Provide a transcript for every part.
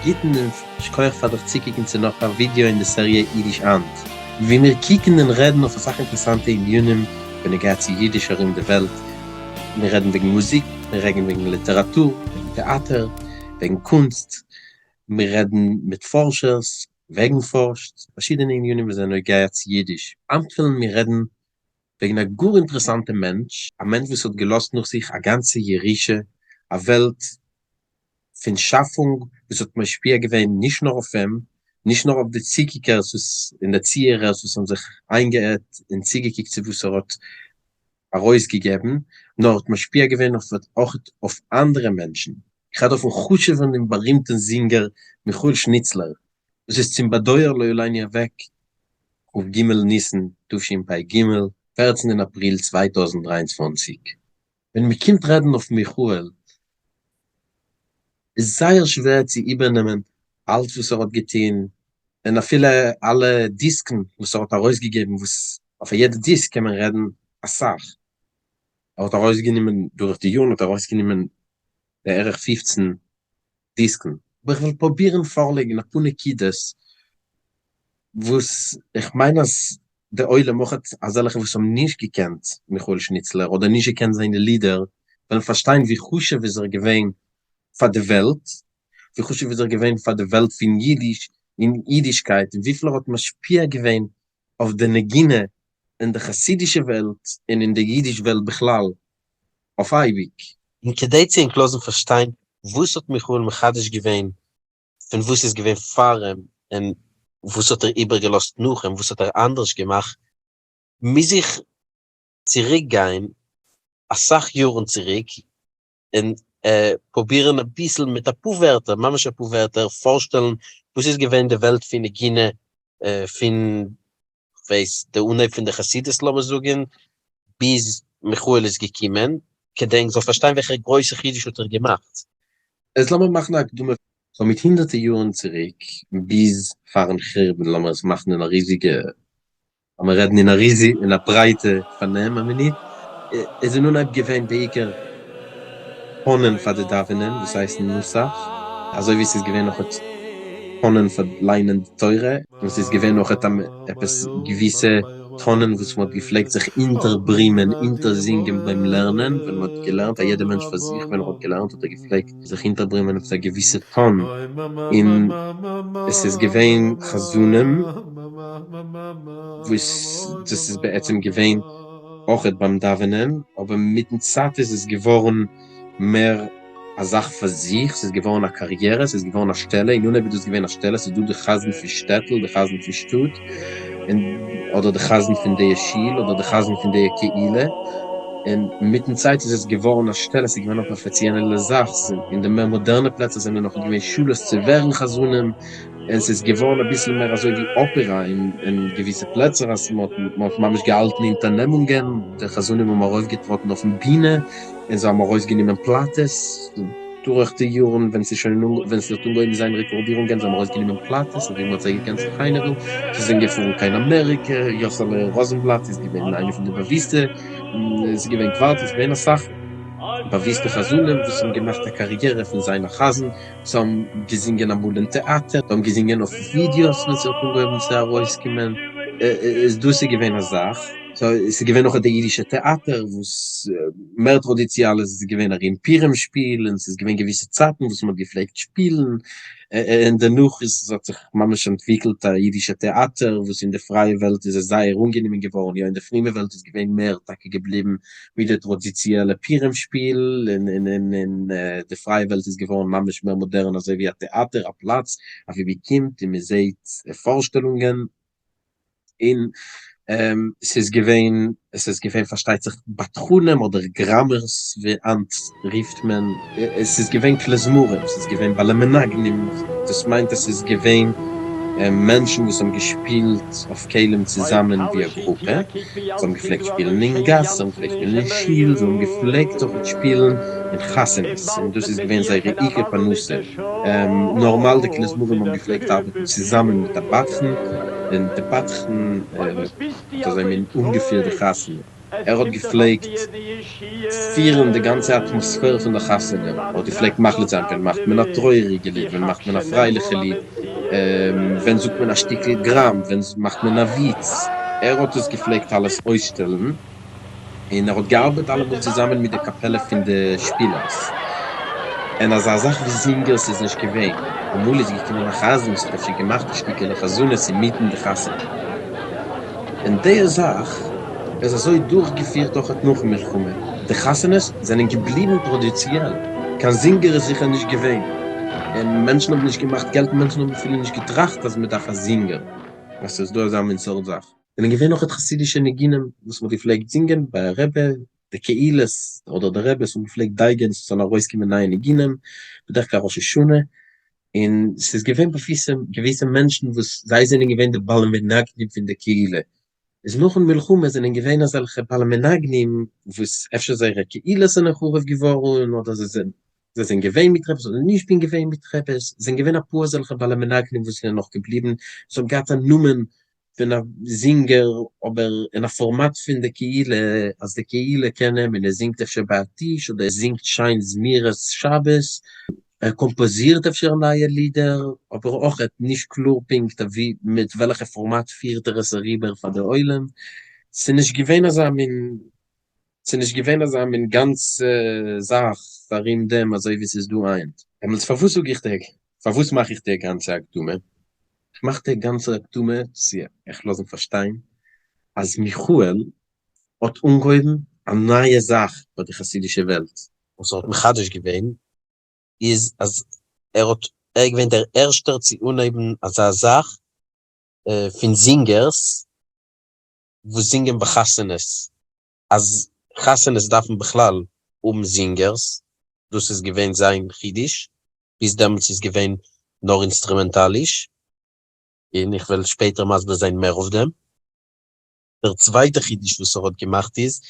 גוטן און שכוח פאר דיך צוקוקן צו נאך א ווידעא אין די סעריע אידיש היינט, וואו מיר קוקן און רעדן אויף אסאך אינטערעסאנטע ענינים בנוגע צו אידיש ארום די וועלט, מיר רעדן וועגן מוזיק, מיר רעגן וועגן ליטעראטור, וועגן טעאטער, וועגן קונסט, מיר רעדן מיט פארשערס וועגן פארשט, פארשידענע ענינים וואס זענען נוגע צו אידיש. היינט ווילן מיר רעדן וועגן א גאר אינטערעסאנטע מענטש, א מענטש וואס האט געלאזט נאך זיך א גאנצע ירושה, א וועלט פון שאפונג וואס האט משפיע געווען נישט נאר אויף אים, נישט נאר אויף די צוקוקערס וואס און די צוהערערס וואס האבן זיך איינגעהערט און צוגעקוקט צו וואס ער האט ארויסגעגעבן, נאר האט משפיע געווען אויף אויך אויף אנדערע מענטשן. איך רעד אויפן חשוב'ן און בארימטן זינגער מיכאל שניצלער, וואס איז צום באדויער לא עלינו אוועק כ"ג ניסן תשפ"ג, 14 אין אפריל 2023. ווען מען קומט רעדן אויף מיכאל איז זייער שווער צו איבערנעמען אלץ וואס ער האט געטון, און אפילו אלע דיסקן וואס ער האט ארויסגעגעבן, וואס אויף א יעדע דיסק קען מען רעדן אסאך. ער האט ארויסגענומען דורך די יארן האט ער ארויסגענומען בערך 15 דיסקן. אבער איך וועל פרובירן פארלייגן אפאר נקודות וואס איך מיין אז די עולם אויך אזעלכע וואס האבן נישט געקענט מיכאל שניצלער אדער נישט געקענט זיינע לידער וועלן פארשטיין ווי חשוב איז ער געווען פאר די וועלט, ווי חשוב איז ער געווען פאר די וועלט פון אידיש און אידישקייט און וויפיל ער האט משפיע געווען אויף די נגינה אין די חסידישע וועלט און אין די אידיש וועלט בכלל אויף אייביג. און כדי צו ענק לאזן פארשטיין וואס האט מיכאל מחדש געווען פון וואס איז געווען פאר אים און וואס האט ער איבערגעלאזט נאך אים, וואס האט ער אנדערש געמאכט, מוז איך צוריק גיין אסאך יארן צוריק און פרובירן אביסל מיט אפאר ווערטער, ממש אפאר ווערטער, פארשטעלן וואס איז געווען די וועלט פון נגינה פון כ'ווייס, די אנהייב פון די חסידות לאמיר זאגן, ביז מיכאל איז געקומען, כדי ענק זאל פארשטיין וועלכע גרויסע חידוש האט ער געמאכט. איז לאמיר מאכן א הקדמה. so מיט הונדערטער יארן צוריק, ביז פארן חורבן, לאמיר עס מאכן אין א ריזיגע, לאמיר רעדן אין א ריזי, אין א ברייטע פארנעם א מינוט, איז אין אנהייב געווען בעיקר טאנען פאר די דאווענען וואס הייסן נוסח, אזוי ווי ס'איז געווען נאך טאנען פאר ליינען די תורה, און ס'איז געווען נאך עפעס געוויסע טאנען וואס מ'האט געפלעגט זיך אונטערברימען, אונטערזינגען ביים לערנען, ווען מ'האט געלערנט, א יעדע מענטש פאר זיך ווען ער האט געלערנט האט ער געפלעגט זיך אונטערברימען עפעס א געוויסע טאן, און עס איז געווען חזנים וואס דאס איז בעצם געווען אויכעט ביים דאווענען, אבער מיטן צייט איז עס געווארן מער א זאך פאר זיך, ס'איז געווארן א קאריערע, ס'איז געווארן א שטעלע, אין אנהייב איז דאס געווען א שטעלע, ס'איז דא די חזן פון שטעטל, די חזן פון שטאט, און אדער די חזן פון די שול, אדער די חזן פון די קהילה, און מיטן צייט איז עס געווארן א שטעלע, ס'איז געווארן א פראפעסיאנעלע זאך, אין די מער מאדערנע פלעצער זענען נאך געווען שולעס צו ווערן חזנים, און ס'איז געווארן אביסל מער אזוי ווי אפערא אין געוויסע פלעצער אז מ'האט ממש געהאלטן אונטערנעמונגען, די חזנים האבן ארויפגעטראטן אויפן בינע און זיי האבן ארויסגענומען פלאטעס, דורך די יארן ווען ס'איז שוין ווען ס'האט אנגעהויבן זיין רעקארדירונגען, זיי האבן ארויסגענומען פלאטעס אויף ווי מ'האט זיי געקענט פארפיינערן, זיי זענען געפארן קיין אמעריקע, יאסעלע ראזענבלאט איז געווען איינע פון די באוויסטע, ס'איז געווען קווארטל, ס'איז געווען אסאך באוויסטע חזנים וואס האבן געמאכט א קאריערע פון זיין א חזן. זיי האבן געזינגען אמאל אין טעאטער, זיי האבן געזינגען אויף ווידיאוס ווען ס'האט אנגעהויבן צו ארויסקומען, איז דאס איז געווען א זאך, so עס איז געווען נאך די אידישע טעאטער וואס מער טראדיציאל איז עס געווען ארום פורים שפיל, און ס'איז געווען געוויסע צייטן וואס מ'האט געפלעגט שפילן, און דערנאך איז האט זיך ממש אנטוויקלט א אידישע טעאטער וואס אין די פרייע וועלט איז עס זייער אנגענומען געווארן, יא אין די פרומע וועלט איז געווען מער טאקע געבליבן מיט די טראדיציעלע פורים שפיל, און און און און די פרייע וועלט איז געווארן ממש מער מאדערן אזוי ווי א טעאטער א פלאץ אוואו מען קומט און מען זעהט פארשטעלונגען, און ס'איז געווען עס איז געווען פארשטייט זיך בדחנים אדער גראמערס ווי היינט רופט מען, עס איז געווען כלי זמרים, ס'איז געווען בעלי מנגנים, דאס מיינט עס איז געווען מענטשן וואס האבן געשפילט אויף כלים צוזאמען ווי א גרופע, זיי האבן געפלעגט שפילן אין גאס, זיי האבן געפלעגט שפילן אין שול, זיי האבן געפלעגט אויך שפילן אין חתונות, און דאס איז געווען זייערע עיקר פרנסה. נארמאל די כלי זמרים האבן געפלעגט ארבעטן צוזאמען מיט א בדחן, און די בדחן האט אזוי מין אנגעפירט די חתונה. ער האט געפלעגט פירן די גאנצע אטמאספער פון די חתונה, ער האט געפלעגט מחליט זיין ווען מאכט מען א טרויעריגע ליד, ווען מאכט מען א פרייליכע ליד, ווען זאגט מען א שטיקל גראם, ווען מאכט מען א וויץ, ער האט עס געפלעגט אלעס אויסשטעלן, און ער האט געארבעט אלעמאל צוזאמען מיט די קאפעלע פון די שפילערס, און אזא זאך ווי זינגערס איז נישט געווען, אמאל איז געקומען א חזן וואס האט אפשר געמאכט א שטיקעלע חזנות אינמיטן די חתונה, און די זאך איז אזוי דורכגעפירט אויכעט נאכן מלחמה, די חתונות זענען געבליבן טראדיציעל, קיין זינגער איז זיכער נישט געווען, און מענטשן האבן נישט געמאכט געלט און מענטשן האבן אפילו נישט געטראכט אז מען דארף א זינגער, אז ס'איז דא אזא מין סארט זאך. זענען געווען אויכעט חסידישע ניגונים וואס מ'האט געפלעגט זינגען ביי א רבי, די קהילות אדער די רביס האבן געפלעגט דייגען ס'זאל ארויסקומען נייע ניגונים, בדרך כלל ראש השנה, און ס'איז געווען געוויסע געוויסע מענטשן וואס זיי זענען געווען די בעלי מנגנים פון די קהילה, איז נאכן מלחמה זענען געווען אזעלכע בעלי מנגנים וואס אפשר זייערע קהילות זענען חרוב געווארן אדער זיי זענען זיי זענען געווען מיט רעבעס אדער נישט בין געווען מיט רעבעס, זענען געווען אפאר אזעלכע בעלי מנגנים וואס זענען נאך געבליבן, וואס האבן געהאט א נאמען פון א זינגער אבער אין א פארמאט פון די קהילה אז די קהילה קען אים און ער זינגט אפשר ביי א טיש אדער ער זינגט שיין זמירות שבת, ער קאמפאזירט אפשר נייע לידער אבער אויכעט נישט קלאר פונקט ווי מיט וועלכע פארמאט פירט ער עס אריבער פאר די עולם, ס'נישט געווען אזא מין ס'נישט געווען אזא מין גאנצע זאך ארום דעם אזוי ווי ס'איז דא היינט. דעמאלטס פארוואס זאג איך די פארוואס מאך איך די גאנצע הקדמה? איך מאך די גאנצע הקדמה צו אייך לאזן פארשטיין אז מיכאל האט אנגעהויבן א נייע זאך ביי די חסידישע וועלט. וואס ער האט מחדש געווען איז אז ער האט ער איז געווען דער ערשטער צו אנהייבן אזא זאך פון זינגערס וואס זינגען ביי חתונות, אז חתונות דארפן בכלל האבן זינגערס, דאס איז געווען זיין חידוש, ביז דעמאלטס איז געווען נאר אינסטרומענטאליש, און איך וועל שפעטער מסביר זיין מער אויף דעם. דער צווייטער חידוש וואס ער האט געמאכט איז,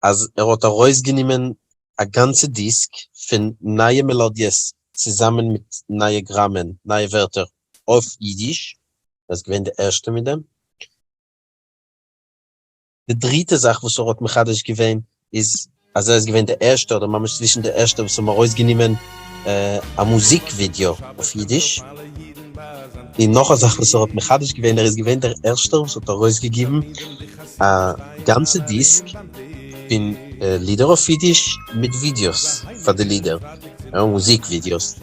אז ער האט ארויסגענומען א גאנצע דיסק פון נייע מעלאדיעס צוזאמען מיט נייע גראמען, נייע ווערטער אויף אידיש, ער איז געווען די ערשטע מיט דעם. די דריטע זאך וואס ער האט מחדש געווען איז אז ער איז געווען די ערשטע אדער ממש צווישן די ערשטע וואס האבן ארויסגענומען א מוזיק ווידעא אויף אידיש, און נאך א זאך וואס ער האט מחדש געווען ער איז געווען דער ערשטער וואס האט ארויסגעגעבן א גאנצע דיסק פון לידער אויף אידיש מיט ווידעאס פאר די לידער, מוזיק ווידעאס.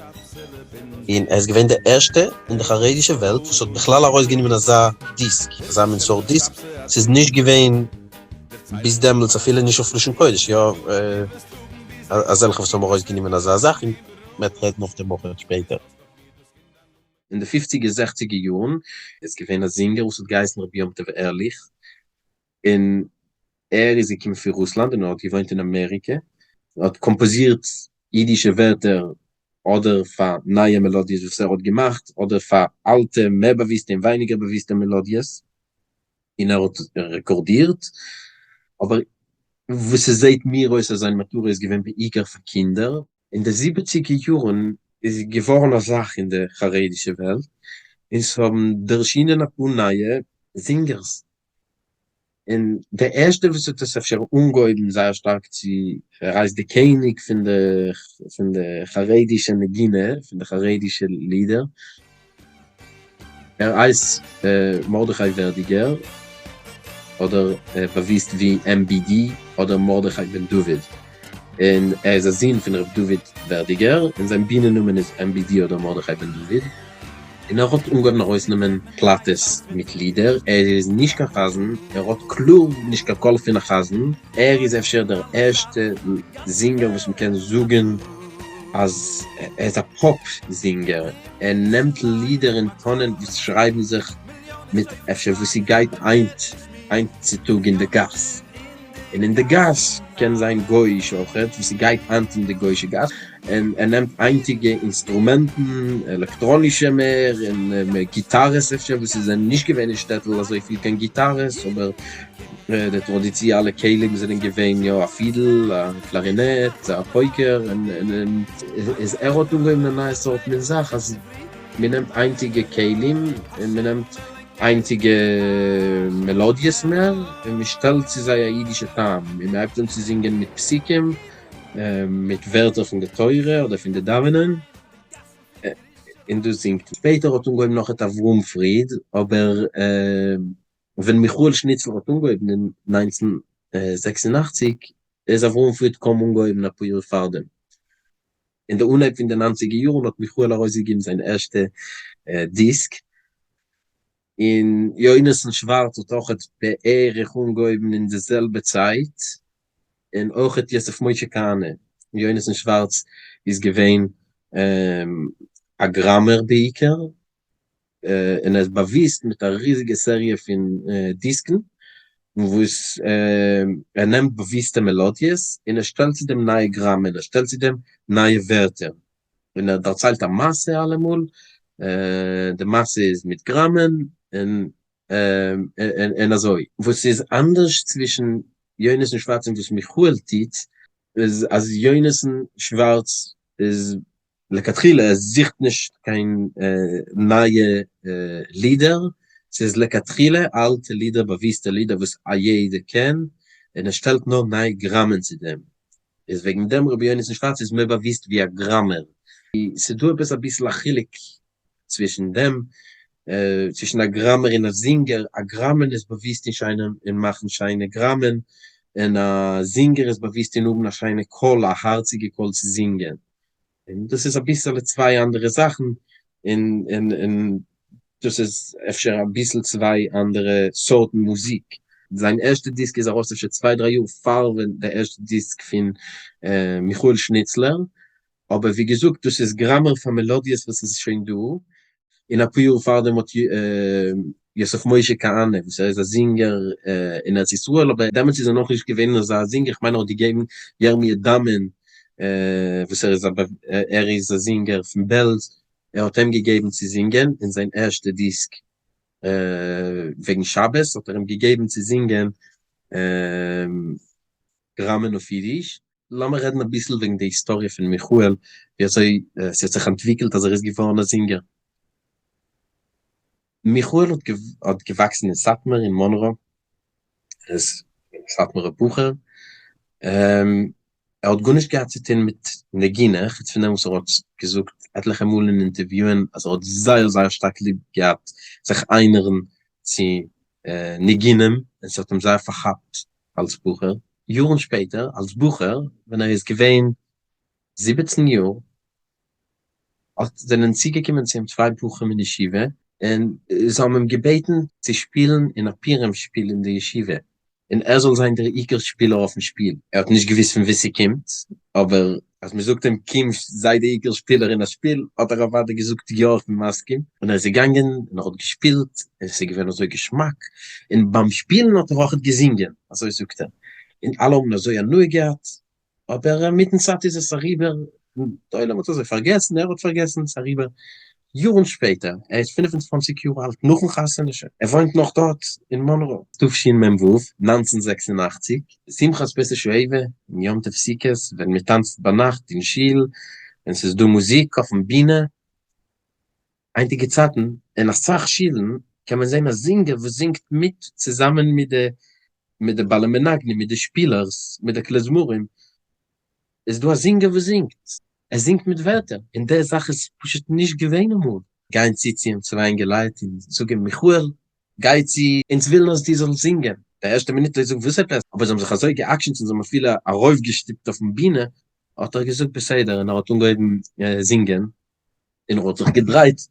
און ער איז געווען דער ערשטע אין די חרדישע וועלט וואס האט בכלל ארויסגענומען אזא דיסק, אזא מין סארט דיסק, ס'איז נישט געווען ביז דעמאלטס אפילו נישט אויף לשון קודש, יא אזעלכע וואס האבן ארויסגענומען אזא זאך, און מ'וועט רעדן אויף דעם אויך שפעטער. אין די פופציגער זעכציגער יארן איז געווען א זינגער וואס האט געהייסן רבי יום טוב ערליך, און ער איז געקומען פון רוסלאנד און ער האט געוואוינט אין אמעריקע, ער האט קאמפאזירט אידישע ווערטער אדער פאר נייע מעלאדיעס וואס ער האט געמאכט, אדער פאר אלטע מער באוויסטע און ווייניגער באוויסטע מעלאדיעס, און ער האט רעקארדירט, אבער וואס עס זעהט מיר אויס אז זיין מטרה איז געווען בעיקר פאר קינדער. אין די זיבעציגער יארן איז געווארן א זאך אין די חרדישע וועלט, און ס'האבן ערשינען אפאר נייע זינגערס, און דער ערשטער וואס האט עס אפשר אנגעהויבן זייער שטארק צו, ער הייסט די קעניג פון די פון די חרדישע נגינה, פון די חרדישע לידער, ער הייסט מרדכי ווערדיגער, אדער באוויסט ווי MBD אדער מרדכי בן דוד, און ער איז א זון פון ר' דוד ווערדיגער, און זיין בינע נאמען איז MBD אדער מרדכי בן דוד. און ער האט אנגעהויבן ארויסנעמען פלאטעס מיט לידער, ער איז נישט קיין חזן, ער האט קלאר נישט קיין קול פון א חזן, ער איז אפשר דער ערשטע זינגער וואס מ'קען זאגן אז ער איז א פאפ זינגער, ער נעמט לידער און טאנען וואס שרייבן זיך מיט אפשר וואס ס'גייט היינט היינט צו טאג אין די גאס, און אין די גאס קען זיין גויאיש אויכעט, וואס ס'גייט היינט אין די גויאישע גאס, און ער נעמט היינטיגע אינסטרומענטן, עלעקטראנישע מער, און גיטארעס אפשר, וואס ס'זענען נישט געווען אין שטעטל אזויפיל קיין גיטארעס, אבער די טראדיציאלע כלים זענען געווען יא א פידל, א קלארינעט, א פויקער, און איז ער האט אנגעהויבן א נייע סארט מין זאך אז מ'נעמט היינטיגע כלים און מ'נעמט. היינטיגע מעלאדיעס מער, און מען שטעלט צו זיי א אידישע טעם, און מען הייבט אן צו זינגען מיט פסוקים, מיט ווערטער פון די תורה אדער פון די דאווענען, און דאס זינגט מען. שפעטער האט אנגעהויבן נאכעט אברהם פריד, אבער ווען מיכאל שניצלער האט אנגעהויבן אין 1986 איז אברהם פריד קוים אנגעהויבן אפאר יאר פארדעם. אין די אנהייב פון די ניינציגער יארן האט מיכאל ארויסגעגעבן זיין ערשטע דיסק, און יונתן שווארץ האט אויכעט בערך אנגעהויבן אין די זעלבע צייט, און אויכעט יוסף משה כהנא. יונתן שווארץ איז געווען א גראמער בעיקר, און ער איז באוויסט מיט א ריזיגע סעריע פון דיסקן וואס ער נעמט באוויסטע מעלאדיעס און ער שטעלט צו דעם נייע גראמען, ער שטעלט צו דעם נייע ווערטער, און ער דערציילט א מעשה אלעמאל, די מעשה איז מיט גראמען און און אזוי. וואס איז אנדערש צווישן יונתן שווארץ און וואס מיכאל טוט, איז אז יונתן שווארץ איז לכתחילה ער זוכט נישט קיין נייע לידער, ס'איז לכתחילה אלטע לידער באוויסטע לידער וואס א יעדער קען, און ער שטעלט נאר נייע גראמען צו דעם, איז וועגן דעם רבי יונתן שווארץ איז מער באוויסט ווי א גראמער. ס'דא עפעס אביסל א חילוק צווישן דעם, צווישן א גראמער און א זינגער, א גראמען איז באוויסט אין שיינע אין מאכן שיינע גראמען, און א זינגער איז באוויסט אין האבן א שיינע קול, א הארציגע קול צו זינגען. און דאס איז אביסעלע צוויי אנדערע זאכן, און און און דאס איז אפשר אביסל צוויי אנדערע סארטן מוזיק. זיין ערשטע דיסק איז ארויס אפשר צוויי דריי יאר פאר ווען די ערשטע דיסק פון מיכאל שניצלער, אבער ווי געזאגט דאס איז גראמער פאר מעלאדיעס וואס איז שוין דא, און אפאר יאר פארדעם האט יוסף משה כהנא וואס ער איז א זינגער אין ארץ ישראל אבער דעמאלטס איז ער נאכנישט געווען אזא זינגער, כ'מיין ער האט געגעבן ירמי' דאמען וואס ער איז א ער איז א זינגער פון בעלז, ער האט אים געגעבן צו זינגען אין זיין ערשטע דיסק וועגן שבת האט ער אים געגעבן צו זינגען גראמען אויף אידיש. לאמיר רעדן אביסל וועגן די היסטאריע פון מיכאל, ווי אזוי ס'האט זיך אנטוויקלט אז ער איז געווארן א זינגער. מיכאל האט געוואקסן אין סאטמאר אין מאנרא, ער איז א סאטמארער בחור, ער האט גארנישט געהאט צו טון מיט נגינה, חוץ פון דעם וואס ער האט געזאגט עטליכע מאל אין אינטערוויוען אז ער האט זייער זייער שטארק ליב געהאט זיך איינערן צו ניגונים, און ס'האט אים זייער פארכאפט אלס בחור. יארן שפעטער אלס בחור ווען ער איז געווען 17 יאר האט זענען צוגעקומען צו אים צוויי בחורים אין ישיבה און זיי האבן אים געבעטן צו שפילן אין א פורים שפיל אין די ישיבה און ער זאל זיין דער עיקר שפילער אויפן שפיל. ער האט נישט געוואוסט פון וואו ס'קומט, אבער אז מ'זאגט אים קום זיי די עיקר שפילער אין א שפיל האט ער אוודאי געזאגט יא איך בין מסכים, און ער איז געגאנגען און ער האט געשפילט און עס איז געווען אזוי געשמאק, און ביים שפילן האט ער אויכעט געזינגען, אזוי זאגט ער, און אלע האבן אזוי הנאה געהאט, אבער מיטן צייט איז עס אריבער, די עולם האט אזוי פארגעסן, ער האט פארגעסן, ס'איז אריבער יארן שפעטער, ער איז 25 יאר אלט נאכן חתונה שוין, ער וואוינט נאך דארט אין מאנרא. תשמ"ו, 1986, שמחת בית השואבה, אום יום טוב סוכות, ווען מען טאנצט ביינאכט אין שול, און ס'איז דא מוזיק אויפן בינע, היינטיגע צייטן אין אסאך שולן קען מען זען א זינגער וואס זינגט מיט צוזאמען מיט די מיט די בעלי מנגנים, מיט די שפילערס, מיט די כלי זמרים, איז דא א זינגער וואס זינגט, ער זינגט מיט ווערטער, און די זאך איז פשוט נישט געווען אמאל. גייען צו צו אים צוויי אינגעלייט און זאגען מיכאל גיי צו אונז ווילן אז דו זאלסט זינגען, די ערשטע מינוט האט ער געזאגט וואס עפעס, אבער זיי האבן זיך אזוי גע'עקשנ'ט און זיי האבן אפילו ארויפגעשטופט אויפן בינע, האט ער געזאגט בסדר און ער האט אנגעהויבן זינגען, און ער האט זיך געדרייט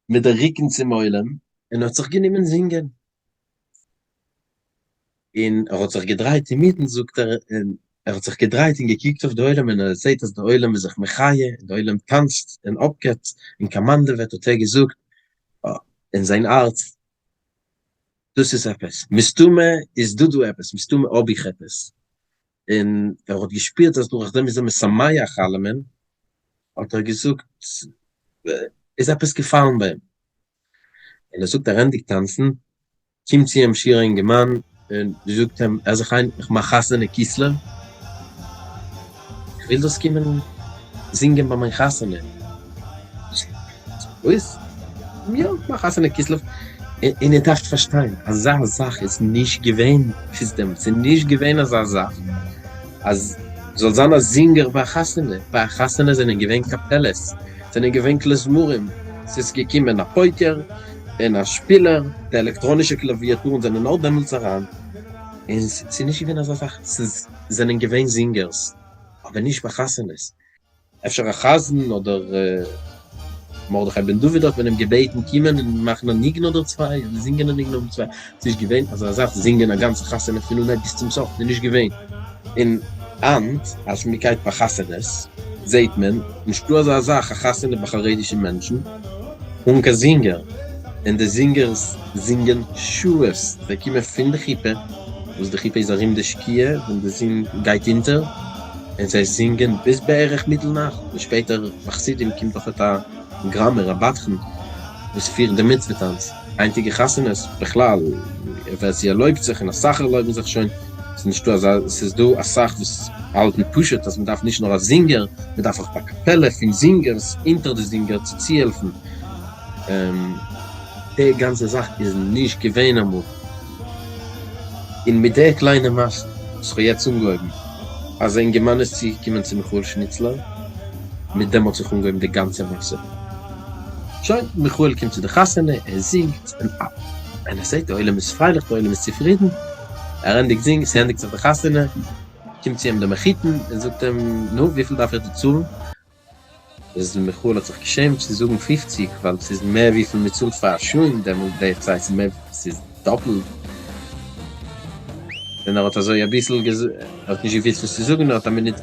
מיט די רוקן צום עולם און האט זיך גענומען זינגען, און ער האט זיך געדרייט אינמיטן זאגט ער, און ער האט זיך געדרייט און געקוקט אויף די עולם און ער זעט אז די עולם איז זיך מחיה און די עולם טאנצט און אפגעט און קאמאנדעוועט האט ער געזאגט אין זיין הארץ דאס איז עפעס, מסתמא איז דא דא עפעס, מסתמא האב איך עפעס, און ער האט געשפירט אז דורך דעם איז ער משמח אלעמען, האט ער געזאגט, איז עפעס געפאלן ביי אים, און ער זאגט ער ענדיגט טאנצן, קומט צו אים שיער א אינגערמאן און זאגט אים, הער זיך איין, איך מאך חתונה כסלו, איך וויל זאלסט קומען זינגען ביי מיין חתונה. וואס? יא, איך מאך חתונה כסלו. און איר דארפט פארשטיין, אזא זאך איז נישט געווען ביז דעמאלטס, ס'איז נישט געווען אזא זאך אז זאל זיין א זינגער ביי א חתונה, ביי א חתונה זענען געווען קאפעלעס, זענען געווען כלי זמרים, ס'איז געקומען א פויקער און א שפילער, די עלעקטראנישע קלאוויאטורן זענען נאר דעמאלטס אריין, און ס'איז נישט געווען אזא זאך, ס'זענען געווען זינגערס, אבער נישט ביי חתונות. אפשר א חזן אדער מרדכי בן דוד האט מען אים געבעטן קומען און מאכן א ניגון אדער צוויי אדער זינגען א ניגון אדער צוויי, ס'איז נישט געווען אזא זאך זינגען א גאנצע חתונה פון אנהייב ביז צום סוף, ס'איז נישט געווען. און היינט אז מ'גייט ביי חתונות זעהט מען נישטא אזא זאך א חתונה ביי חרדישע מענטשן אן קיין זינגער, און די זינגערס זינגען שעות, זיי קומען פון די חופה וואס די חופה איז ארום די שקיעה ווען די זון גייט אונטער, און זיי זינגען ביז בערך מיטל נאכט, און שפעטער ביי חסידים קומט אויכעט א גראמער א בדחן וואס פירט די מצוה טאנץ, היינטיגע חתונות בכלל ווער ס'ערלויבט זיך און אסאך ערלויבן זיך שוין, ס'איז נישטא אזא, ס'איז דא אסאך וואס האלטן פשוט אז מ'דארף נישט נאר א זינגער, מ'דארף אויך א קאפעלע פון זינגערס אונטער די זינגער צו צוהעלפן. די גאנצע זאך איז נישט געווען אמאל, און מיט די קליינע מעשה וואס כ'האב יעצט אנגעהויבן, אז א אינגערמאן איז צוגעקומען צו מיכאל שניצלער, מיט דעם האט זיך אנגעהויבן די גאנצע מעשה. שוין, מיכאל קומט צו די חתונה, ער זינגט, און און ער זעט די עולם איז פרייליך, די עולם איז צופרידן, ער ענדיגט זינגען, ס'ענדיגט זיך די חתונה, קומט צו אים דער מחותן און זאגט אים, נו, וויפיל דארף איך דיר צאלן? איז מיכאל האט זיך געשעמט צו זאגן 50 ווייל ס'איז מער וויפיל מ'צאלט פאר א שעה אין דעמאלט די צייט ס'איז מער ס'איז דאפלט און ער האט אזוי אביסל ער האט נישט געוויסט וואס צו זאגן ער האט א מינוט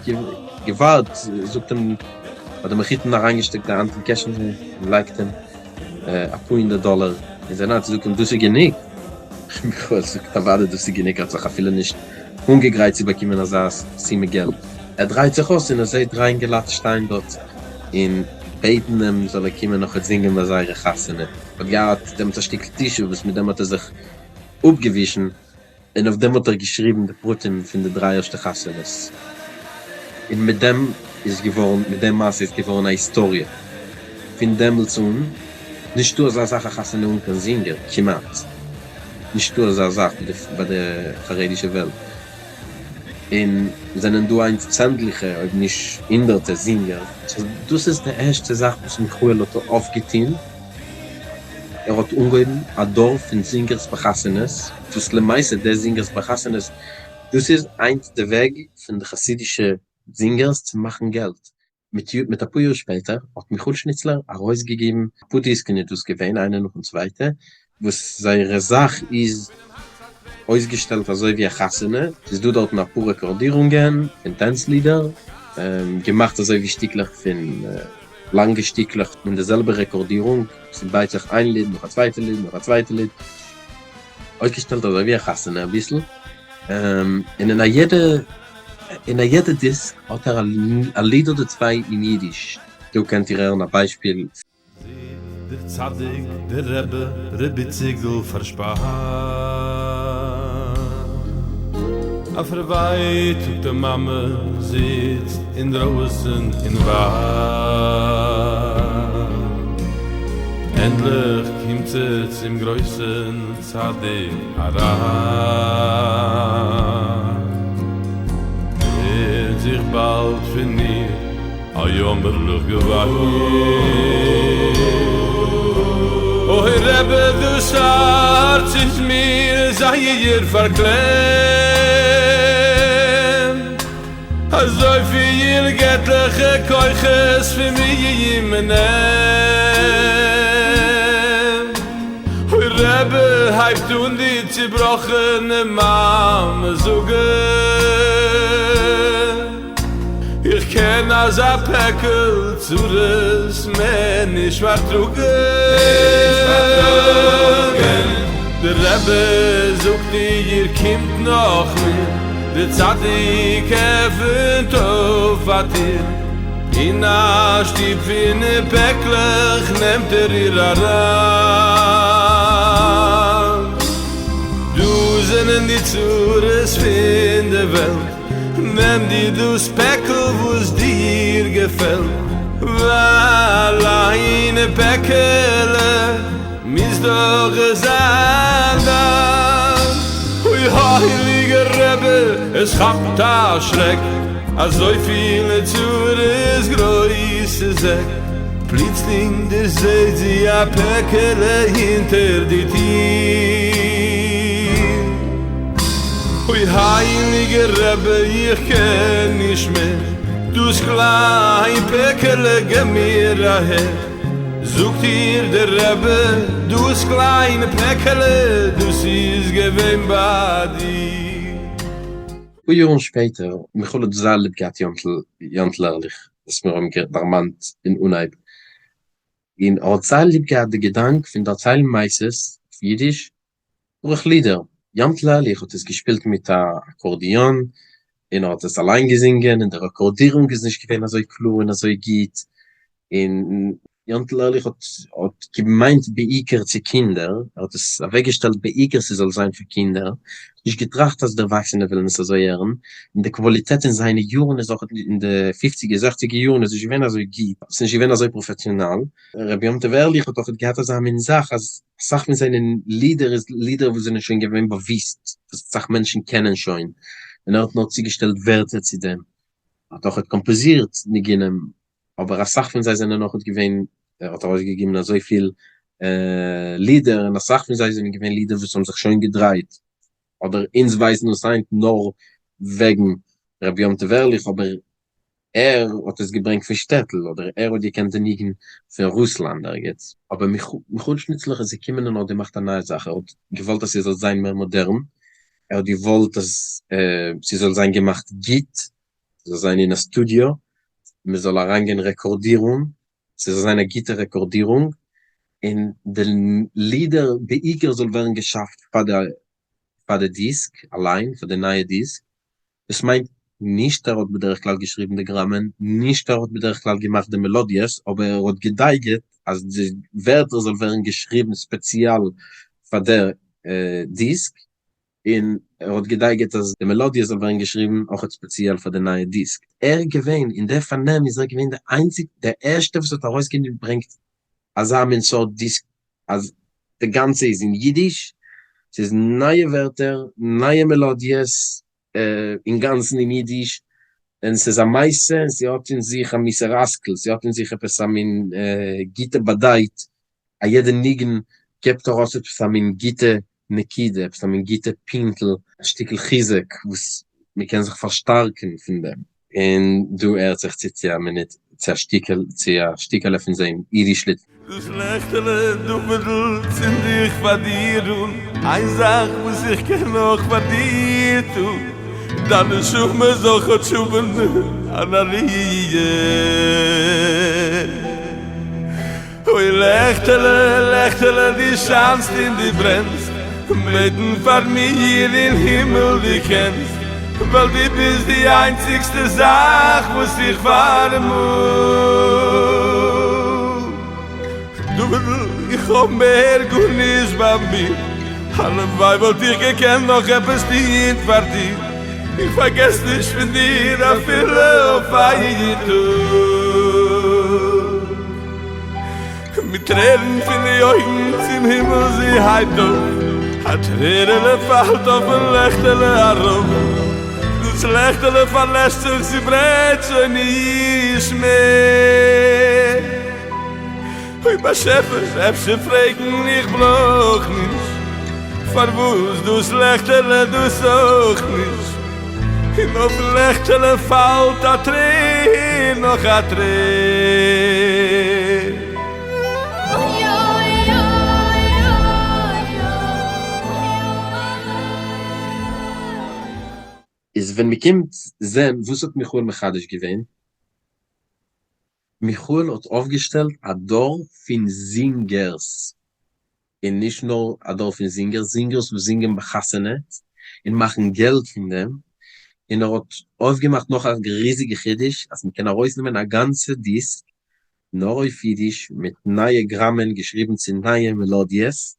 געווארט זאגט אים האט דער מחותן אריינגעשטעקט די האנט אין קעשענע און לייגט אים אפאר הונדערט דאלער אין זיין האנט זאגט אים דאס איז גענוג? מיכאל זאגט אוודאי דאס איז גענוג ער האט זיך אפילו נישט אנגעגרייט צו באקומען אזא סומע געלט. ער דרייט זיך אויס און ער זעט דריי אינגעלייט שטיין דארט און בעטן אים זאל ער קומען נאך זינגען ביי זייערע חתונה. ער האט געהאט דעמאלטס א שטיקל טישו וואס מיט דעם האט ער זיך אפגעווישן און אויף דעם האט ער געשריבן די פרטים פון די דריי ערשטע חתונות. און מיט דעם איז געווארן, מיט דעם מעשה איז געווארן א היסטאריע. פון דעמאלטס אן, נישטא אזא זאך א חתונה אן קיין זינגער, כמעט. נישטא אזא זאך ביי די חרדישע וועלט. און זענען דא היינט צענדליכע אויב נישט הונדערטע זינגער. so דאס איז די ערשטע זאך וואס מיכאל האט אויפגעטון, ער האט אנגעהויבן א דור פון זינגערס ביי חתונות, וואס למעשה די זינגערס ביי חתונות, דאס איז היינט די וועג פון די חסידישע זינגערס צו מאכן געלט, מיט מיט אפאר יאר שפעטער האט מיכאל שניצלער ארויסגעגעבן אפאר דיסקן איז דאס געווען איינע נאכן צווייטע וואס זייערע זאך איז אויסגעשטעלט אזוי ווי א חתונה, ס'איז דא דארטן אפאר רעקארדירונגען פון טענץ לידער, געמאכט אזוי ווי שטיקלעך פון לאנגע שטיקלעך אין די זעלבע רעקארדירונג, ס'בייט זיך איין ליד נאך א צווייטע ליד נאך א צווייטע ליד, אויסגעשטעלט אזוי ווי א חתונה אביסל, און אין א יעדע אין א יעדע דיסק האט ער א ליד אדער צוויי אין אידיש, דא קענט איר הערן א ביישפיל. זעט דער צדיק דער רבי ר' איציקל פארשפארט א פארווייטאגטע מאמע זיצט אינדרויסן און ווארט ענדליך קומט זי צום גרויסן צדיק אריין. הערט זיך באלד פון איר א יאמערליך געוויין. אוי רבי דאס הארץ איז מיר זייער פארקלעמט, אזויפיל געטליכע כוחות פון מיר מען נעמט. אוי רבי הייבט אן די צובראכענע מאמע זאגן, איך קען אזא פעקל צרות מער נישט פארטראגן. דער רבי זאגט איר קומט נאך מיר, דער צדיק עפענט אויף א טיר, אין א שטוב פון פעקלעך נעמט ער איר אריין. דא זענען די צרות פון די וועלט, נעם דיר דאס פעקל וואס דיר געפעלט, ווייל איין פעקעלע. מוז דאך עס זיין דיין. אוי הייליגער רבי עס כאפט א שרעק, אזויפיל צרות גרויסע זעק, פלוצלינג דערזעהט זי א פעקעלע הינטער די טיר. אוי הייליגער רבי איך קען נישט מער, דאס קליין פעקעלע געב מיר אהער. זאגט איר דער רבי, דאס קליינע פעקעלע דאס איז געווען ביי דיר. פאר יארן שפעטער, מיכאל האט זייער ליב געהאט יאנטל ערליך, וואס מיר האבן דערמאנט אין אנהייב, און ער האט זייער ליב געהאט די געדאנק פון דערציילן מעשות אויף אידיש דורך לידער. יאנטל ערליך האט עס געשפילט מיט א אקארדיאן, און ער האט עס אליין געזינגען, און די רעקארדירונג איז נישט געווען אזוי קלאר און אזוי גוט, און יאנטל ערליך האט האט געמיינט בעיקר צו קינדער, ער האט עס אוועקגעשטעלט בעיקר ס'זאל זיין פאר קינדער, נישט געטראכט אז דערוואקסענע וועלן עס אזוי הערן, און די קוואליטעט אין זיינע יארן איז אויך אין די פופציגער זעכציגער יארן איז נישט געווען אזוי גוט, ס'איז נישט געווען אזוי פראפעסיאנאל. רבי יום טוב ערליך האט אויך געהאט אזא מין זאך אז אסאך פון זיינע לידער איז לידער וואס זענען שוין געווען באוויסט, וואס אסאך מענטשן קענען שוין, און ער האט נאר צוגעשטעלט ווערטער צו דעם. ער האט אויך קאמפאזירט ניגונים, אבער אסאך פון זיי זענען אויך געווען, ער האט ארויסגעגעבן אזויפיל לידער און אסאך פון זיי זענען געווען לידער וואס האבן זיך שוין געדרייט, אדער אונז ווייסן עס היינט נאר וועגן רבי יום טוב ערליך, אבער ער האט עס געברענגט פון שטעטל, אדער ער האט געקענט די ניגון פון רוסלאנד ערגעץ. אבער מיכאל שניצלער איז געקומען און האט געמאכט א נייע זאך, ער האט געוואלט אז ס'זאל זיין מער מאדערן, ער האט געוואלט אז ס'זאל זיין געמאכט גוט, ס'זאל זיין אין א סטודיאו, מ'זאל אריינגיין רעקארדירונג, ס'זאל זיין א גוטע רעקארדירונג, און די לידער בעיקר זאל ווערן געשאפט פאר די פאר די דיסק אליין, פאר די נייע דיסק, דאס מיינט נישט ער האט בדרך כלל געשריבן די גראמען, נישט ער האט בדרך כלל געמאכט די מעלאדיעס, אבער ער האט געדייגעט אז די ווערטער זאל ווערן געשריבן ספעציעל פאר דער דיסק, און ער האט געדייגעט אז די מעלאדיע זאל ווערן געשריבן אויכעט ספעציעל פאר די נייע דיסק. ער איז געווען, אין דער פארנעם איז ער געווען די איינציג, דער ערשטער וואס האט ארויסגעברענגט אזא מין סארט דיסק אז די גאנצע איז אין אידיש, ס'איז נייע ווערטער, נייע מעלאדיעס, אינגאנצן אין אידיש, און ס'איז א מעשה און ס'האט אין זיך א מוסר השכל, ס'האט אין זיך עפעס א מין גוטע באדייט, א יעדע ניגון געבט ארויס עפעס א מין גוטע נקודה, עפעס א מין גוטע פינטל, א שטיקל חיזוק וואס מ'קען זיך פארשטארקן פון דעם. און דא הערט זיך צו צו א מינוט צו א שטיקעל צו א שטיקעלע פון זעם אידיש ליד. דאס לעכטעלע דוד'ל צינד איך פאר דיר אן, איין זאך וואס איך קען נאך פאר דיר טון, דיין נשמה זאל כאטש האבן אן עליה. אוי לעכטעלע לעכטעלע דו שיינסט און דו ברענסט, בעטן פאר מיר אין הימל דו קענסט, ווייל דו ביסט די איינציגסטע זאך וואס איך פארמאג. דוד'ל איך האב מער גארנישט ביי מיר, הלוואי וואלט איך געקענט נאך עפעס טון פאר דיר, איך פארגעס נישט פון דיר אפילו אויף איין טאג. מיט טרערן פון די אויגן צום הימל זי הייבט אויף, א טרערעלע פאלט אויפן לעכטעלע אראפ, דאס לעכטעלע פארלעשט זיך זי ברענט שוין נישט מער. אוי באשעפער אפשר פרעגן איך ברויך נישט, פארוואס דאס לעכטעלע דאס אויך נישט, און אויפן לעכטעלע פאלט א טרער נאך א טרער. איז ווען מ'קומט זען וואס האט מיכאל מחדש געווען, מיכאל האט אויפגעשטעלט א דור פון זינגערס, און נישט נאר א דור פון זינגערס, זינגערס וואס זינגען ביי חתונות און מאכן געלט פון דעם, און ער האט אויפגעמאכט נאך א ריזיגע חידוש אז מ'קען ארויסנעמען א גאנצע דיסק נאר אויף אידיש מיט נייע גראמען געשריבן צו נייע מעלאדיעס,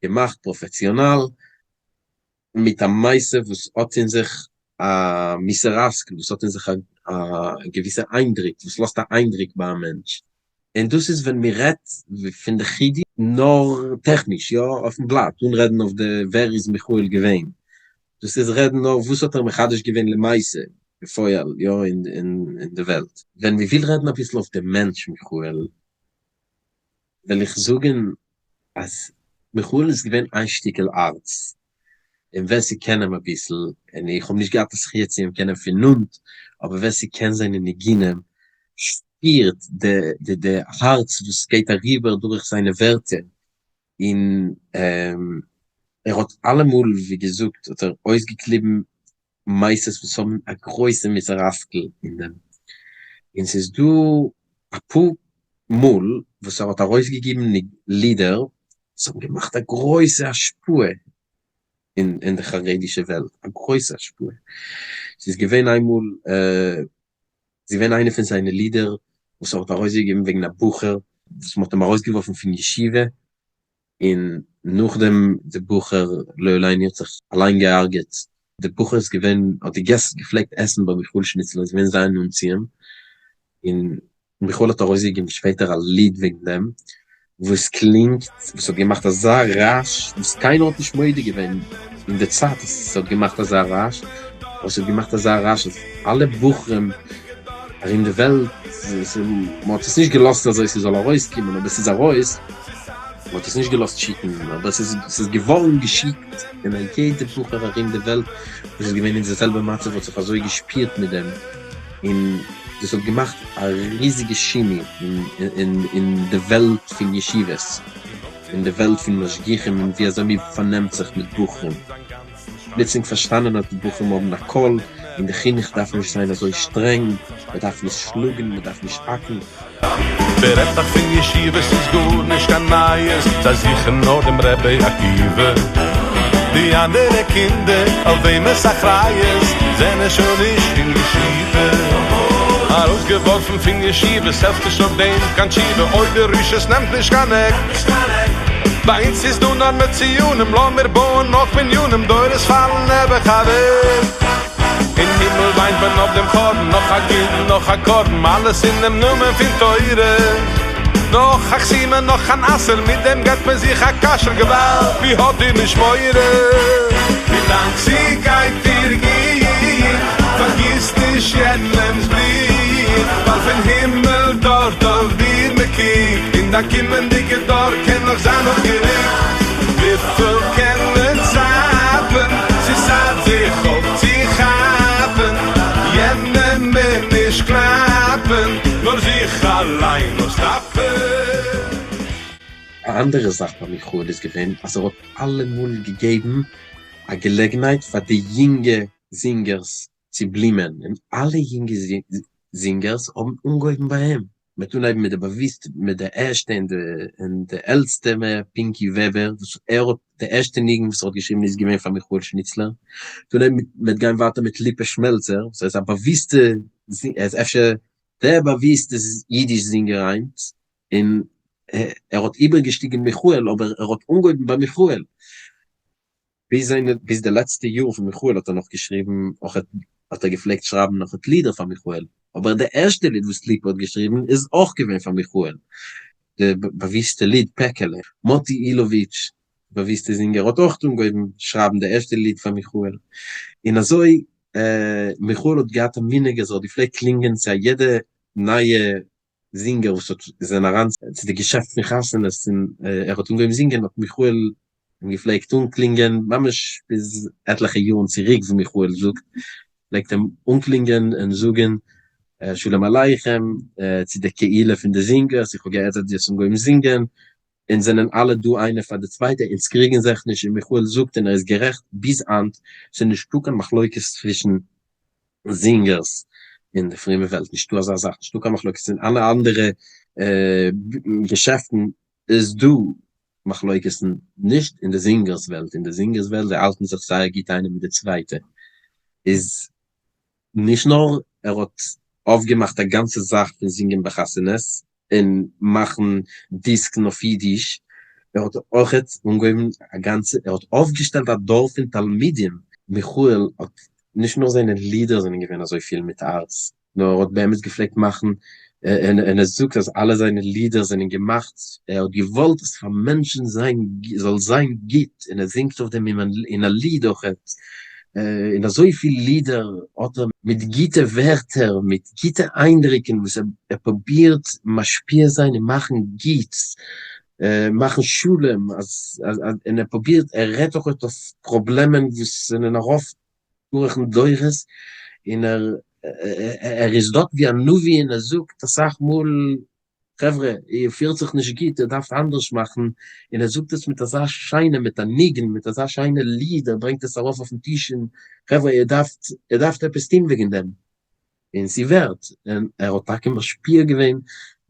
געמאכט פראפעסיאנאל, מיט א מעשה וואס האט אין זיך א מוסר השכל, וואס האט אין זיך א געוויסע איינדרוק, וואס לאזט א איינדרוק ביי א מענטש. און דאס איז ווען מען רעדט פון די חידוש נאר טעכניש, יא, אויפן בלאט, אן רעדן אויף די ווער איז מיכאל געווען, דאס איז רעדן נאר וואס האט ער מחדש געווען למעשה, בפועל, יא, אין די וועלט. ווען מען וויל רעדן אביסל אויף די מענטש מיכאל, וועל איך זאגן אז מיכאל איז געווען איין שטיקל הארץ, און ווער ס'קען אים אביסל, און איך האב נישט געהאט די זכיה צו אים קענען פון נאנט, אבער ווער ס'קען זיינע ניגונים שפירט די די הארץ וואס גייט אריבער דורך זיינע ווערטער, און ער האט אלעמאל ווי געזאגט האט ער אויסגעקליבן מעשות וואס האבן א גרויסע מוסר השכל אין דעם, און ס'איז דא אפאר מאל וואס ער האט ארויסגעגעבן לידער וואס האבן געמאכט א גרויסע השפעה אין די חרדישע וועלט, א גרויסע השפעה, ס'איז געווען איינמאל, ס'איז געווען איינע פון זיינע לידער וואס ער האט ארויסגעגעבן וועגן א בחור וואס מ'האט אים ארויסגעווארפן פון ישיבה, און נאכדעם די בחור לא עלינו האט זיך אליין געהארגעט, די בחור איז געווען האט די געסט געפלעגט עסן ביי מיכאל שניצלער איז געווען זייער נאנט צו אים, און מיכאל האט ארויסגעגעבן שפעטער א ליד וועגן דעם וואס קלינגט וואס האט געמאכט אזא רעש וואס קיינער האט נישט מודה געווען אין די צייט אז ס'האט געמאכט אזא רעש, אבער ס'האט געמאכט אזא רעש אז אלע בחורים ארום די וועלט, מ'האט עס נישט געלאזט אזוי ס'זאל ארויסקומען אבער ס'איז ארויס. מען האט עס נישט געלאזט שיקן, אבער עס איז עס איז געווארן געשיקט, און א יעדע בחור ארום די וועלט וואס איז געווען אין די זעלבע מצב האט זיך אזוי געשפירט מיט דעם, און דאס האט געמאכט א ריזיגע שינוי אין אין די וועלט פון ישיבות, אין די וועלט פון משגיחים און ווי אזוי מען פארנעמט זיך מיט בחורים. פלוצלינג פארשטאנען אז די בחורים האבן א קול, און די חינוך דארף נישט זיין אזוי שטרענג, מען דארף נישט שלאגן, מען דארף נישט האקן. ווער רעדט נאך פון ישיבות ס'איז גארנישט קיין נייעס, זיי זוכן נאר דעם רבי עקיבא. די אנדערע קינדער אויף וועמענס אחריות זענען שוין נישט אין ישיבה. ארויסגעווארפן פון ישיבה ס'העלפט נישט אויף דעם קיין תשובה אויב די רשעות נעמט נישט קיין עק. ביי אונז איז דא נאר מציונים לאמיר בויען נאך בנינים דורות פאלן נעבעך אוועק. אין הימל וויינט מען אויף דעם חורבן, נאך א קינד, נאך א קרבן, אלעס אינעם נאמען פון תורה. נאך א חתימה, נאך אן אסור, מיט דעם געט מען זיך א כשר, געוואלד, ווי האט איר נישט מורא? ווילאנג ס'גייט דיר גוט, פארגיס נישט יענעמ'ס בלוט, ווייל פון הימל דארט אויף דיר מ'קוקט, און דיין קומענדיגע דור קען נאך זיין אפגערוקט. וויפיל קען מען צאפן? ס'איז צייט זיך אויפצוכאפן, יענעם מער נישט קלאפן, נאר זיך אליין אויסטאפן. א אנדערע זאך ביי מיכאל איז געווען אז ער האט אלעמאל געגעבן א געלעגנהייט פאר די יונגע זינגערס צו בלימען, און אלע יונגע זינגערס האבן אנגעהויבן ביי אים, מ'וועט אנהייבן מיט די באוויסטע, מיט די ערשטע און די און די עלטסטע מער, פינקי וועבער, וואס ער האט די ערשטע ניגון וואס ער האט געשריבן איז געווען פאר מיכאל שניצלער, מ'וועט אנהייבן מ'וועט גיין ווייטער מיט ליפא שמעלצער, וואס ער איז א באוויסטע ער איז אפשר דער באוויסטע אידיש זינגער היינט, און ער האט איבערגעשטיגן מיכאל, אבער ער האט אנגעהויבן ביי מיכאל. ביז זיינע ביז די לעצטע יארן פון מיכאל האט ער נאך געשריבן אויך האט ער געפלעגט שרייבן נאך לידער פאר מיכאל, אבער די ערשטע ליד וואס ליפא האט געשריבן איז אויך געווען פאר מיכאל, די באוויסטע ליד פעקעלע. מאטי אילאוויטש, באוויסטע זינגער, האט אויך אנגעהויבן שרייבן די ערשטע ליד פאר מיכאל, און אזוי מיכאל האט געהאט א מנהג אז ער האט געפלעגט קלינגען צו א יעדע נייע זינגער וואס האט זענען אריין צו די געשעפט פון חתונות און ער האט אנגעהויבן זינגען האט מיכאל אים געפלעגט אנקלינגען ממש ביז עטליכע יארן צוריק ווי מיכאל זאגט פלעגט אים אנקלינגען און זאגען שלום עליכם צו די קהילה פון די זינגערס איך האב געהערט אז דו האסט אנגעהויבן זינגען אונז זענען אלע דא איינער פאר די צווייטע אונז קריגען זיך נישט און מיכאל זאגט און ער איז גערעכט ביז היינט ס'איז נישטא קיין מחלוקת צווישן זינגערס אין די פרומע וועלט, נישטא אזא זאך, נישטא קיין מחלוקת, אין אלע אנדערע געשעפטן איז דא מחלוקת'ן, נישט אין די זינגערס וועלט, אין די זינגערס וועלט זיי האלטן זיך זייער גוט איינער מיט די צווייטע, איז נישט נאר ער האט אויפגעמאכט א גאנצע זאך פון זינגען ביי חתונות, און מאכן דיסקן אויף אידיש, ער האט אויכעט אנגעהויבן א גאנצע, ער האט אויפגעשטעלט א דור פון תלמידים, מיכאל האט, נישט נאר זיינע לידער זענען געווען אזוי פיל מיט הארץ, נאר ער האט באמת געפלעגט מאכן. און ער זאגט אז אלע זיינע לידער זענען געמאכט, ער האט געוואלט אז פאר מענטשן זיין זאל זיין גוט, און ער זינגט אויף דעם אין א ליד אויכעט, און אזויפיל לידער האט ער מיט גוטע ווערטער, מיט גוטע איינדרוקן וואס ער פרובירט משפיע זיין און מאכן גוטס, מאכן שלום, אז און ער פרובירט, ער רעדט אויכעט אויף פראבלעמען וואס זענען ארויף דורכן דורות, און ער ער איז דארט ווי א נביא און ער זאגט אסאך מאל חברה איר פירט זיך נישט גוט איר דארפט אנדערש מאכן, און ער זאגט עס מיט אזא שיינע מיט א ניגון מיט אזא שיינע ליד ער ברענגט עס ארויף אויפן טיש און חברה איר דארפט איר דארפט עפעס טון וועגן דעם, און ס'ווערט, און ער האט טאקע משפיע געווען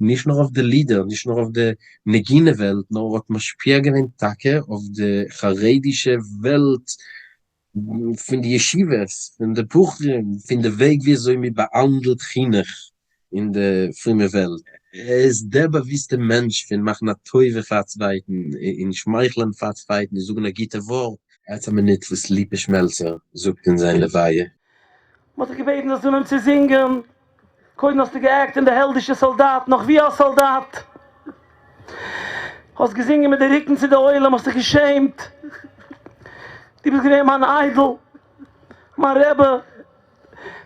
נישט נאר אויף די לידער נישט נאר אויף די נגינה וועלט נאר ער האט משפיע געווען טאקע אויף די חרדישע וועלט פון די ישיבות, פון די בחורים, פון די וועג ווי אזוי מען באהאנדלט חינוך אין די פרומע וועלט. ער איז דער באוויסטע מענטש פון מאכן א טובה פאר א צווייטן, און שמייכלען פאר א צווייטן, און זאגן א גוטע ווארט. הערטס א מינוט וואס ליפא שמעלצער זאגט אין זיין לוויה. מ'האט דיך געבעטן זאלסט אנהויבן צו זינגען, קודם האסטו גע'עקט אין די העלדישע סאלדאט, נאך ווי א סאלדאט, האסט געזינגען מיט די רוקן צו די עולם, האסט דיך געשעמט, דו ביסט געווען מיין idol, מיין רבי,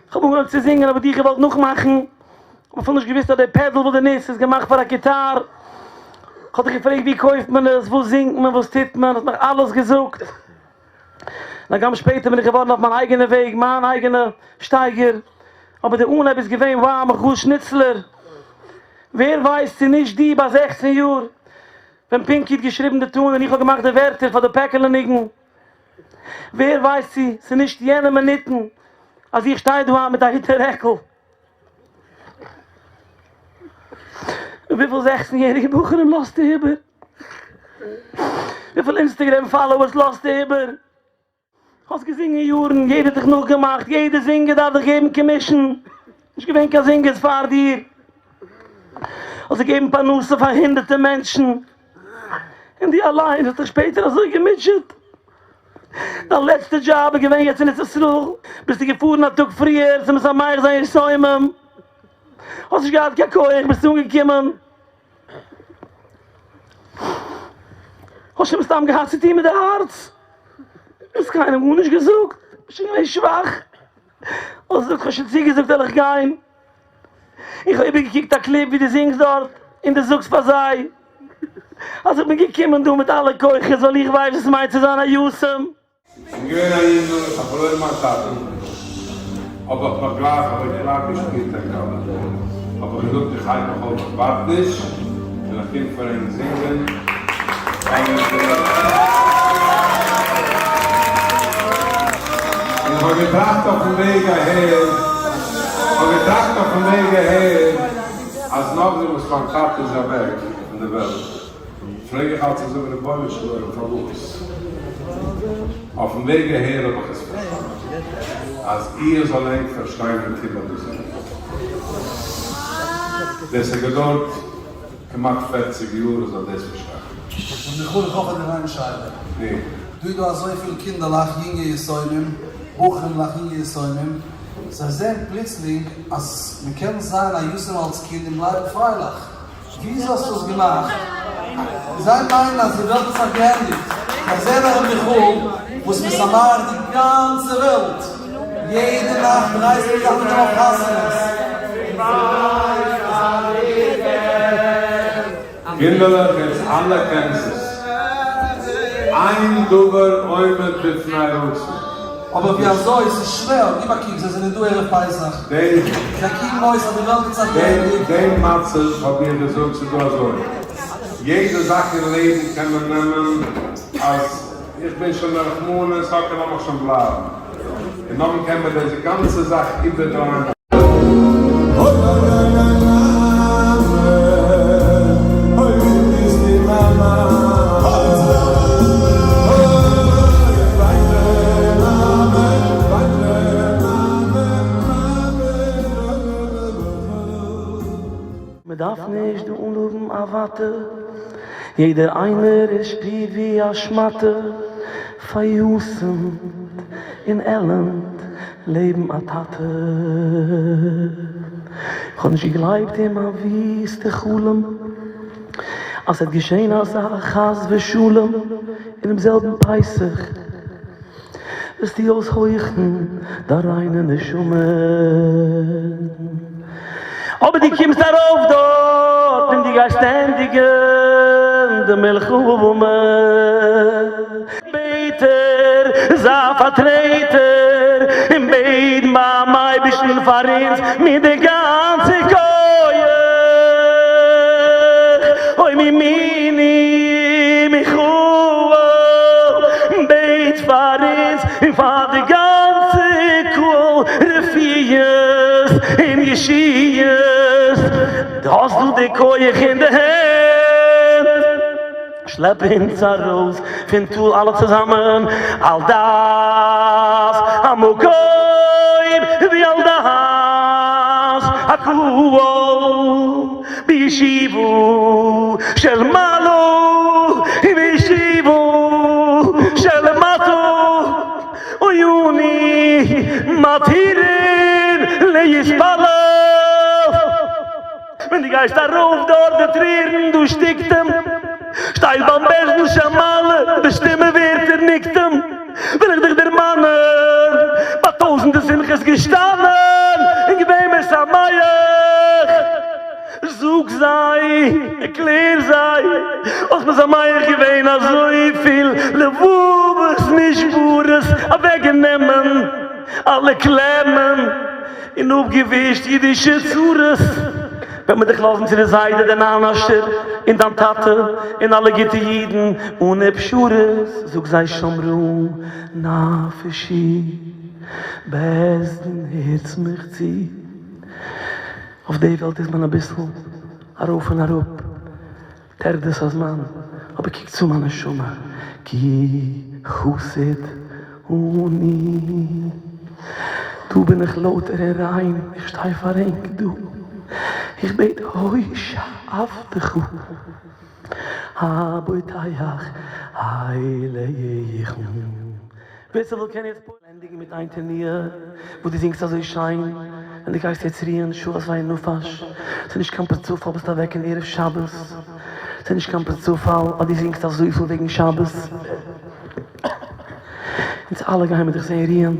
איך האב אנגעהויבן צו זינגען האב איך דיך געוואלט נאכמאכן, האב אפילו נישט געוואוסט אז די pedal וואס דו נוצט איז געמאכט פאר א גיטאר, איך האב דיך געפרעגט ווי קויפט מען עס, וואס זינגט מען, וואס טוט מען, האסט מיך אלעס געזאגט. און הגם שפעטער בין איך געווארן אויף מיין אייגענע וועג, מיין אייגענע שטייגער, אבער די אנהייב איז געווען וואו מיכאל שניצלער, ווער ווייסט צו נישט דו ביי זעכצן יאר, ווען פינקי האט געשריבן די טאן און איך האב געמאכט די ווערטער פאר די פעקעלע ניגון, ווער ווייסט צו ס'איז נישט יענע מינוטן אז איך שטיי דא היינט מיט א היתר רעקל. וויפיל זעכצן יעריגע בחורים לאזטו איבער? וויפיל Instagram followers לאזטו איבער? האסט געזינגען יארן, יעדער האט דיך נאכגעמאכט, יעדער זינגער דארף דיך געבן commission, נישט געווען קיין זינגערס פאר דיר, האסט געגעבן פרנסה פאר הונדערטער מענטשן, און דו אליין האסט דיך שפעטער אזוי געמוטשעט. דיין לעצטע דזשאב איז געווען יעצט אין ארץ ישראל, ביסטו געפארן א טאג פריער צו משמח זיין יתומים, האסט נישט געהאט קיין כח, ביסט אנגעקומען, האסט שוין מסתם געהאט צו טון מיט די הארץ, האסט קיינעם גארנישט געזאגט, ביסט שוין געווען שוואך, האסט געזאגט כ'האב שוין צוגעזאגט וועל איך גיין. איך האב איבערגעקוקט א קליפ ווי דו זינגסט דארט און דו זאגסט פאר זיי אז איך בין געקומען דא מיט אלע כוחות ווייל איך ווייס וואס מיינט צו זיין א יתום. כ'בין געווען א יונגל, איך האב פארלוירן מיין טאטן, האב איך מיך גלייך האב איך גלייך געשפירט א גאווה, האב איך געזאגט איך הייב מיך אויף איך ווארט נישט, און איך קום פאר ענק זינגען, און איך האב געטראכט אויפן וועג אהער, איך האב געטראכט אויפן וועג אהער, אז נאכדעם וואס מיין טאטע איז אוועק פון די וועלט, פלעג איך אלץ זאגן רבונו של עולם פארוואס? אויפן וועג אהער האב איך עס פארשטאנען, אז איר זאל ענק פארשטיין ווי טיף דאס איז. דאס האט געדויערט כמעט פערציג יאר איך זאל דאס פארשטיין. און מיכאל איך האב פאר דיר איין שאלה. נו. דא איז דא אזויפיל קינדערלעך יונגע יתומים, בחורים'לעך יונגע יתומים, זיי זעהן פלוצלינג אז מען קען זיין א יתום אלס קינד און בלייבן פרייליך. וויאזוי האסטו עס געמאכט? זיי מיינען אז די וועלט האט זיך געענדיגט. זיי זעהן א ר' מיכאל וואס משמח די גאנצע וועלט. יעדע נאכט רייסט מען זיך מיט אים אויף חתונות. קינדערלעך עטס אלע קענטס עס. אין דבר עומד בפני רצון. אבער ווי אזוי? ס'איז שווער, גיב א קוק, זיי זענען דא ערב פסח, זיי קוקן אויס אז די וועלט האט זיך געענדיגט. דעם מצב האב איך געזאגט ס'איז דא אזוי, יעדע זאך אין לעבן קען מען נעמען אז איך בין שוין א רחמנות, okay לאמיך שוין בלייבן, און נאכדעם קען מען די גאנצע זאך איבערדרייען. מען דארף נישט דא אנהאבן א וואטע, יעדער איינער איז שפירט ווי א שמאטע, פאר'יתומ'ט אין עלענד לעבן א טאטע. כ'האב נישט געגלייבט אין מיין וויסטע חלום אז ס'וועט געשען אזא חס ושלום אינעם זעלבן פסח וועסטו אויסהויכן דיין ריינע נשמה. אבער דו קומסט ארויף דארט און דו גייסט ענדיגן די מלחמה. בעטער, זיי פארטרעטער און בעט ביים אייבערשטן פאר אונז מיט די גאנצע כח. אוי מימיני מיכאל, בעט פאר אונז און פאר די גאנצע קהל רפואות און ישועות, דו האסט דא די כח אין די הענט. שלעפ אונז ארויס פון טאל אלע צוזאמען, על דעת המקום ועל דעת הקהל, בישיבה של מעלה ובישיבה של מטה, אנו מתירין להתפלל. ווען דו גייסט ארויף דארט די טרערן דא שטיקט אים, שטייט ביים בית דין של מעלה די שטומע ווערטער ניקט אים, וויל איך דיך דערמאנען ביי טויזענטע שמחות געשטאנען און געווען משמח, זאג זיי, ערקלער זיי, האסט משמח געווען אזויפיל לבבות נשברות אוועקגענומען אלע קלעמען. און אפגעווישט אידישע צרות, וועט מען דיך לאזן צו די זיידע דער נאנאשער און דיין טאטע און אלע גוטע אידן אנע פשרות, זאג זיי שמרו נפשי בית דין הערטס מיך צו, אויף די וועלט איז מען אביסל ארויף און אראפ, טרדות הזמן, אבער קוק צו מיין נשמה, כי חסיד אני, דא בין איך לויטער און ריין, איך שטיי פאר ענק דא, איך בעט הושע עבדך הבוטח אליך. ווער ס'וויל קען יעצט ענדיגן מיט איין תנועה וואס דו זינגסט אזוי שיין, ווען דו גייסט יעצט רוען שעות וינפש, ס'איז נישט קיין צופאל ביסט אוועק אין ערב שבת, ס'איז נישט קיין צופאל אז דו זינגסט אזויפיל וועגן שבת, אונז אלע גייען מיר דיך זען רוען,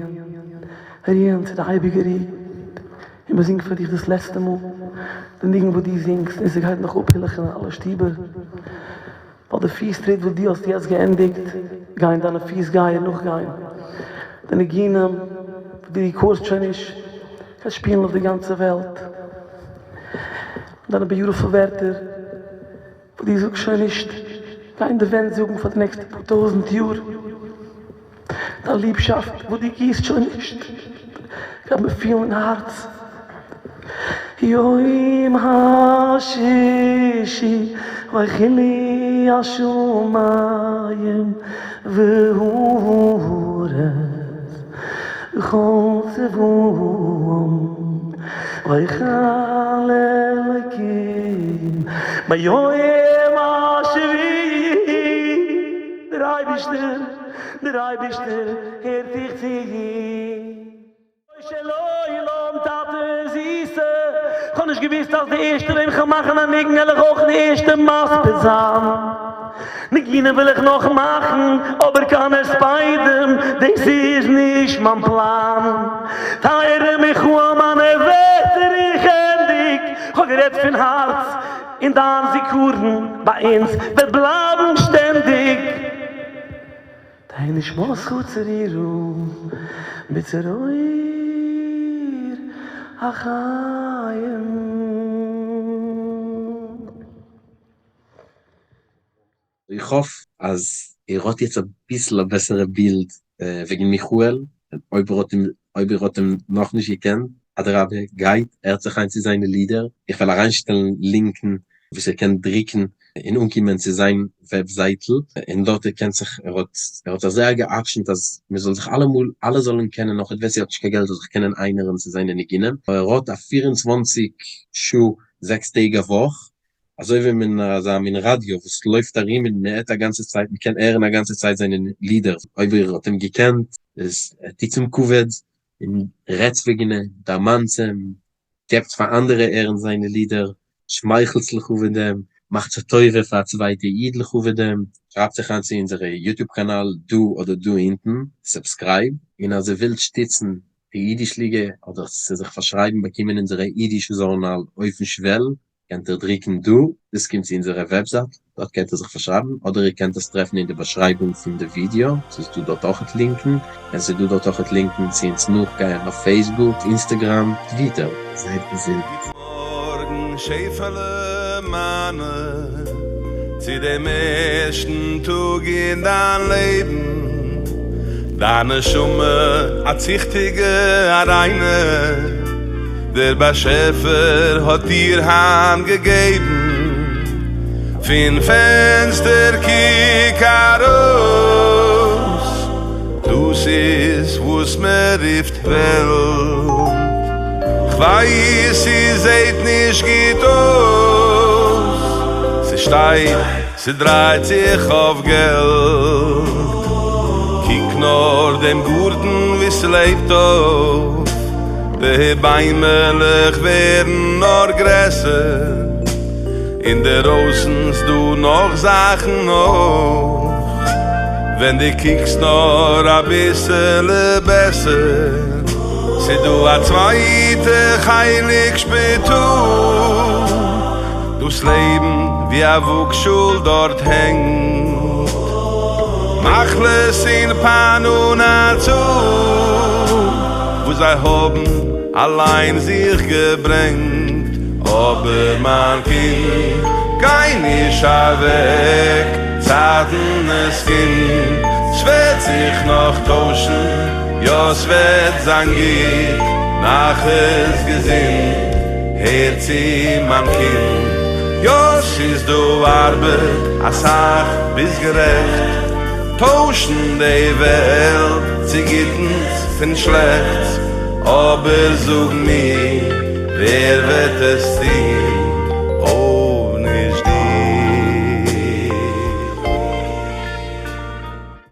רוען צו די אייביגע רו, און מען זינגט פאר דיך דאס לעצטע מאל די ניגון וואס דו זינגסט און ס'גייט נאך אפהילכן אין אלע שטיבער. ווייל די פיס טריט וואס דו האסט יעצט געענדיגט, גייען דיינע פיס גייער נאכגיין. די ניגונים וואס דו רעקארדסט שוין נישט, גייט שפילן אויף די גאנצע וועלט. דיינע beautiful ווערטער וואס דו זאגסט שוין נישט, גייען די ווענט זאגן פאר די נעקסטע פאר טויזנט יאר. דיין ליבשאפט וואס דו גיסט שוין נישט, גייט מען פילן אין הארץ. יום השישי ויכולו השמים והארץ וכל צבאם ויכל אלוקים ביום השביעי דער אייבערשטער דער אייבערשטער הערט דיך צו. של עולם טאטע זיסע, כ'האב נישט געוויסט אז די ערשטע וועם כ'וועל מאכן א ניגון וועל איך אויך די ערשטע מספיד זיין. ניגונים וויל איך נאך מאכן, אבער קיין הספדים דאס איז נישט מיין פלאן. טייערע מיכאל מיינע ווערטער איך ענדיג, כ'האב גערעדט פון הארץ, און דיין זיכרון ביי אונז וועט בלייבן שטענדיג. תהא נשמתך צרורה בצרור החיים. איך האף אז איר האט יעצט אביסל א בעסערע בילד וועגן מיכאל, אויב איר האט אים אויב איר האט אים נאכנישט געקענט, אדרבה גייט הערט זיך איין צו זיינע לידער, איך וועל אריינשטעלן לינקן וואס איר קענט דריקן און אנקומען צו זיין וועבזייטל, און דארט איר קענט זיך, ער האט ער האט זיך זייער גע'עקשנ'ט אז מען זאל זיך אלעמאל, אלע זאלן קענען, נאך ווער ס'האט נישט קיין געלט זאל זיך קענען איינהערן צו זיינע ניגונים, ער האט א 24 שעה זעקס טעג א וואך, אזוי ווי מין אזא מין ראדיא וואס לויפט ארום און מען הערט א גאנצע צייט, מען קען הערן א גאנצע צייט זיינע לידער, אויב איר האט אים געקענט איז טוטס אים כבוד און רעדטס וועגן אים, דערמאנטס אים. געבטס פאר אנדערע הערן זיינע לידער, שמייכלטס לכבוד דעם, מאכטס א טובה פאר א צווייטע איד לכבוד דעם, שרייבט זיך איין צו אונזערע YouTube קאנאל דא אדער דא אונטן, subscribe, און אז איר ווילט שטיצן די אידיש ליגע אדער צו זיך פארשרייבן באקומען אונזערע אידיש זשורנאל אויפן שוועל, קענט איר דריקן דא, דאס קומט צו אונזערע וועבזייט, דארט קענט איר זיך פארשרייבן, אדער איר קענט עס טרעפן אין די באשרייבונג פון די ווידעא, ס'איז דא דארט אויכעט לינקן, און ס'איז דא דארט אויכעט לינקן צו אונז נאכגיין אויף Facebook, Instagram, Twitter. זייט געזונט. גוט מארגן שעפעלע מיינע, צו דעם ערשטן טאג אין דיין לעבן, דיין נשמה א ציכטיגע א ריינע, דער באשעפער האט דיר היינט געגעבן, פון פענסטער קוק ארויס, דאס איז וואס מען רופט וועלט, כ'ווייס ס'זעט נישט גוט אויס, ס'שטייט ס'דרייט זיך אויף געלט, קוק נאר דעם גארטן ווי ס'לעבט אויף, די ביימעלעך ווערן נאר גרעסער, אינדערויסן ס'דא נאך זאכן אויך, ווען דו קוקסט נאר אביסעלע בעסער, ס'דא א צווייטע חלק שפיטאל, דאס לעבן ווי א וואגשאל דארט הענגט, מחלות און פיין אן א צאל, וואס זיי האבן אליין זיך געברענגט, אבער מיין קינד גיי נישט אוועק, צייטן עס קומט, ס'וועט זיך נאך טוישן, יא ס'וועט זיין גוט, נחת געזונט, הער צו מיין קינד, יא ס'איז דא ארבעט אסאך, ביסט גערעכט, טוישן די וועלט צו גוטנס פון שלעכטס, אבער זאג מיר ווער וועט עס טון?